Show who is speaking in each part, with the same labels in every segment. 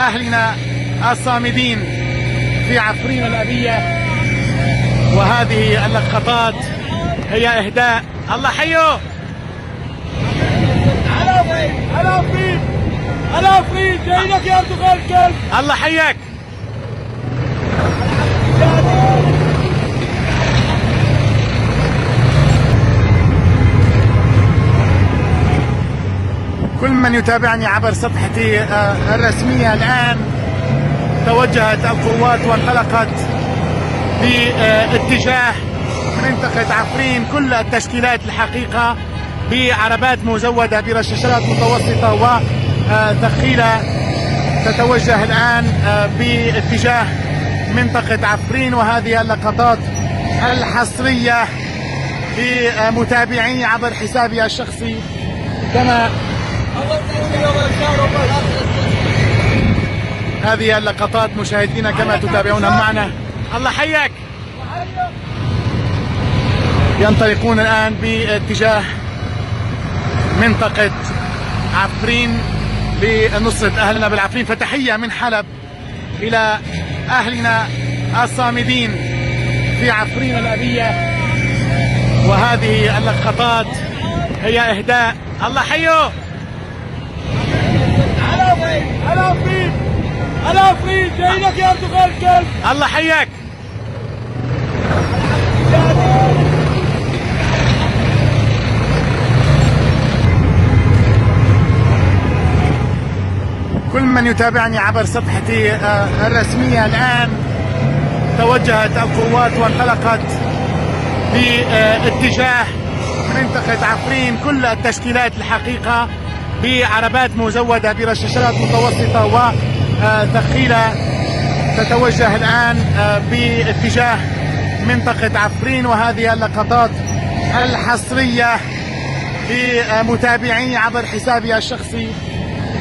Speaker 1: أهلنا الصامدين في عفرين الأبية. وهذه اللقطات هي إهداء. الله حيو.
Speaker 2: على عفرين، على عفرين، جايينك يا اردوغان الكلب.
Speaker 1: الله حياك. كل من يتابعني عبر صفحتي الرسمية، الآن توجهت القوات وانطلقت باتجاه منطقة عفرين، كل التشكيلات الحقيقة بعربات مزودة برشاشات متوسطة وثقيلة تتوجه الآن باتجاه منطقة عفرين. وهذه اللقطات الحصرية لمتابعيني عبر حسابي الشخصي، كما هذه اللقطات مشاهدينا كما تتابعون معنا. الله حياك. ينطلقون الآن باتجاه منطقة عفرين لنصرة أهلنا بالعفرين. فتحية من حلب إلى أهلنا الصامدين في عفرين الأبية. وهذه اللقطات هي إهداء. الله حيو.
Speaker 2: على عفرين، على عفرين، على عفرين، جايينك يا اردوغان الكلب.
Speaker 1: الله حياك. كل من يتابعني عبر صفحتي الرسمية، الآن توجهت القوات وانطلقت باتجاه منطقة عفرين، كل التشكيلات الحقيقة بعربات مزودة برشاشات متوسطة وثقيلة تتوجه الآن باتجاه منطقة عفرين. وهذه اللقطات الحصرية لمتابعيني عبر حسابي الشخصي،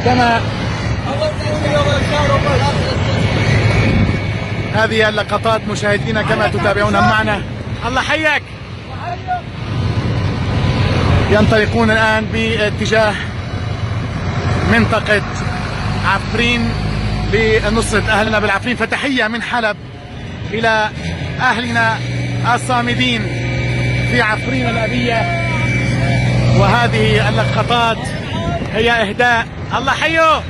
Speaker 1: كما هذه اللقطات مشاهدينا كما تتابعون معنا. الله حياك. ينطلقون الآن باتجاه منطقة عفرين لنصرة أهلنا بالعفرين. فتحية من حلب إلى أهلنا الصامدين في عفرين الأبية. وهذه اللقطات هي إهداء. الله حيو.